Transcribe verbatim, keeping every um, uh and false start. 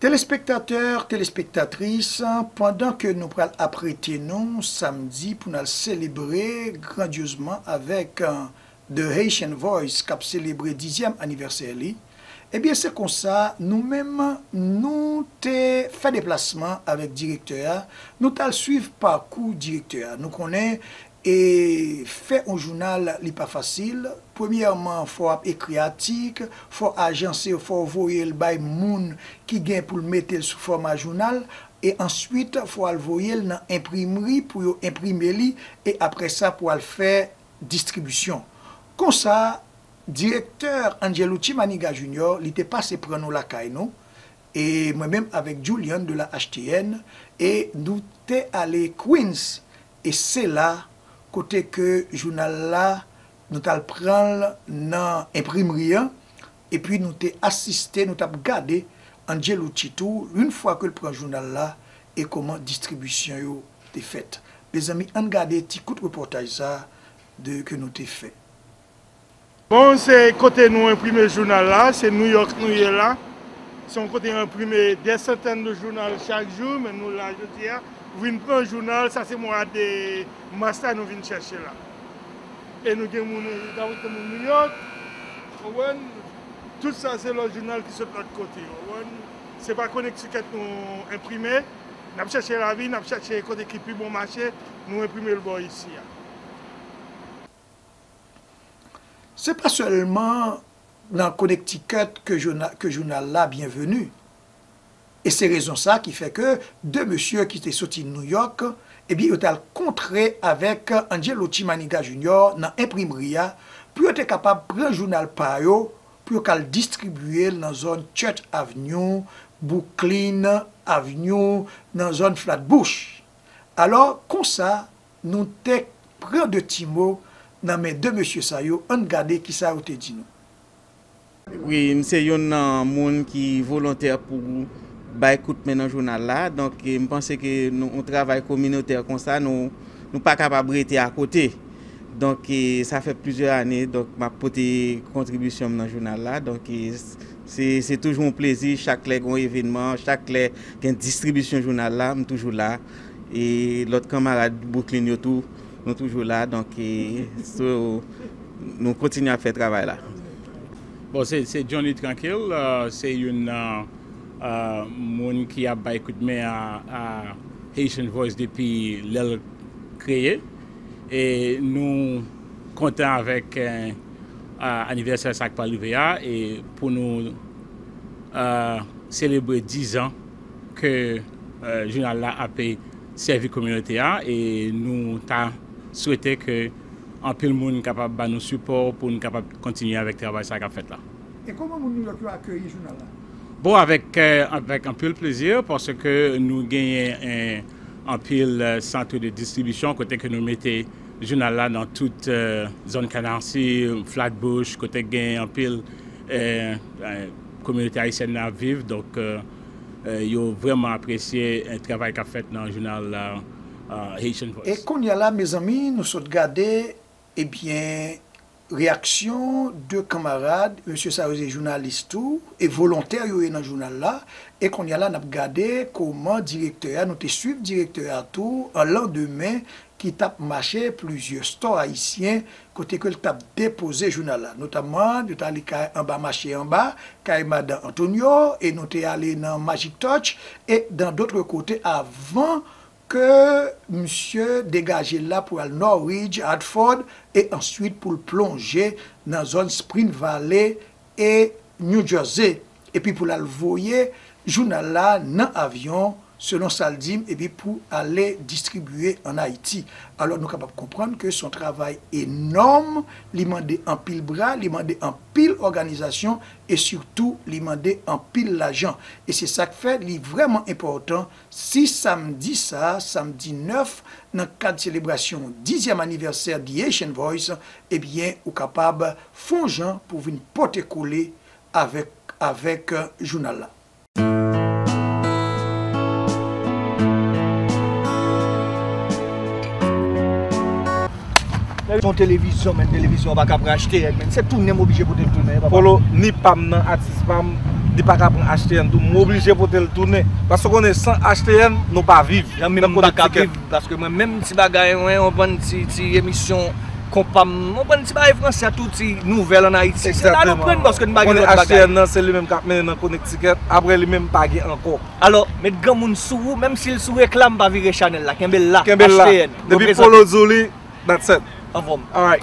Telespektatè, telespektatris, pandan ke nou pral aprete nou samdi pou n al selebre grandyozman avèk, eh, The Haitian Voice k ap selebre dizyèm anivèsè li, ebyen, se konsa, nou menm, nou te fè deplasman avèk direktè a, nou t al swiv pakou direktè a. Nou konnen, e fè yon jounal, li pa fasil. Premyèman, fò w ap ekri atik, fò w ajanse, fò w voye l bay moun ki gen pou l mete l sou fòma jounal, e answit, fò w al voye l nan enprimri pou yo enprime li, e apre sa, pou w al fè distribisyon. Konsa, direktè Angelucci Maniga Junior, li te pase pran nou lakay nou, e mwen menm avèk Julian de la H T N, e nou te ale Queens, e se la kote ke jounal la, nou t al pran l nan enprimri an, epi nou te asiste, nou t ap gade Angelucci tou, yon fwa ke l pran jounal la, e kòman distribisyon yo te fèt. Mezanmi, ann gade ti kout repòtaj sa de ke nou te fè. Bon, se kote nou enprime jounal la, se New York nou ye la. Se yon kote yo enprime dè santèn de jounal chak jou, men nou la jodi a. Vin pran jounal, sa se mwa de mas la nou vin chèche la. E nou gen moun, nou gen moun New York, ou konprann? Tout sa se lòt jounal ki sot lòt kote, ou konprann? Se pa Connecticut nou enprime, n ap chèche lavi, n ap chèche kote ki pi bon mache, nou enprime l bò isi a. Se pa sèlman nan Connecticut ke jouna-, ke jounal la byen vini. E se rezon sa ki fè ke de mesye ki te soti New York, ebyen, yo t al kontre avèk Angelucci Maniga Junior nan enprimri a pou yo te kapab pran jounal pa yo, pou yo k al distribiye l nan zòn Church Avenue, Brooklyn Avenue, nan zòn Flatbush. Alò, konsa, nou te pran de ti mo nan men de mesye sa yo, ann gade kisa yo te di nou. Wi, m se youn nan moun ki volontè pou bay kout men nan jounal la. Donk, e, m panse ke nou, yon travay kominotè konsa, nou, nou pa kapab rete akote. Donk, e, sa fè plizyè ane, donk, m ap pote kontribisyon m nan jounal la. Donk, e, s-, se, se toujou yon plezi, chak lè gen yon evènman, chak lè gen distribisyon jounal la, m toujou la. E lòt kanmarad Brooklyn yo tou, nou toujou la. Donk, e, so, nou kontinye ap fè travay la. Bon, se, se Johnny Tranquille, euh, se youn nan, euh, moun ki ap bay kout men a, a Haitian Voice depi lè l kreye. E nou kontan avèk, euh, euh, anivèsè sa k pral rive a, e pou nou, euh, selebre diz an ke, euh, jounal la ape sèvi kominote a, e nou ta swete ke anpil moun kapab ba nou sipò pou n kapab kontinye avèk travay sa k ap fèt la. E kòman moun New York yo akeyi jounal la? Bon, avèk, euh, avèk anpil plezi, paske nou genyen, euh, anpil, euh, sant de distribisyon kote ke nou mete jounal la nan tout, euh, zòn Canarsie, Flatbush, kote gen anpil, euh, euh, kominote ayisyèn nan ap viv. Donk, euh, euh, yo vrèman apresye, euh, travay k ap fèt nan jounal la, euh, Haitian Voice. E kounye a la, mezanmi, nou sot gade, ebyen, reyaksyon de kanmarad, mesye sa yo se jounalis tou, e volontè yo ye nan jounal la, e kounye a la, n ap gade kòman direktè a, nou te swiv direktè a tou, an landemen, ki t ap mache plizyè stò ayisyen, kote ke l t ap depoze jounal la. Notamman, nou t ale kay anba mache anba, kay madan Antonio, e nou te ale nan Magic Touch, e dans d'autres côtés, avan ke misye degaje l la pou al Norridge, Hartford, e answit pou l plonje nan zòn Spring Valley e New Jersey, epi pou l al voye jounal la nan avyon, selon sa l di m, epi pou ale distribiye ann Ayiti. Alò, nou kapab konprann ke se yon travay enòm, li mande anpil bra, li mande anpil òganizasyon, e sitou, li mande anpil lajan. E se sa k fè li vrèman enpòtan si samdi sa a, samdi nèf, nan kad selebrasyon dizyèm anivèsè The Haitian Voice, ebyen, ou kapab fè yon jan pou vin pote kole avèk, avèk, euh, jounal la. Yon televizyon, men televizyon pa ka pou achte, men se tounen m oblije pote l tounen, papa. Polo, ni pa m nan, atis pa m, li pa ka pran H T N tou, m oblije pote l tounen. Paske w konnen, san H T N, nou pa viv. Jan menm m pa ka viv, paske mwen menm ti bagay, mwen, yon bann ti, ti emisyon konpa m, yon bann ti bagay fransè, tout ti nouvèl an Ayiti. Se la nou pran paske n pa gen lòt bagay. H T N nan, se li menm k ap mennen nan Connecticut, apre li menm pa gen ankò. Alò, met granmoun sou ou, menm si l sou reklam, pa vire chanèl la, kenbe l la. Kenbe l la. H T N, depi Polo di w li, that's it. Anfòm. Alright.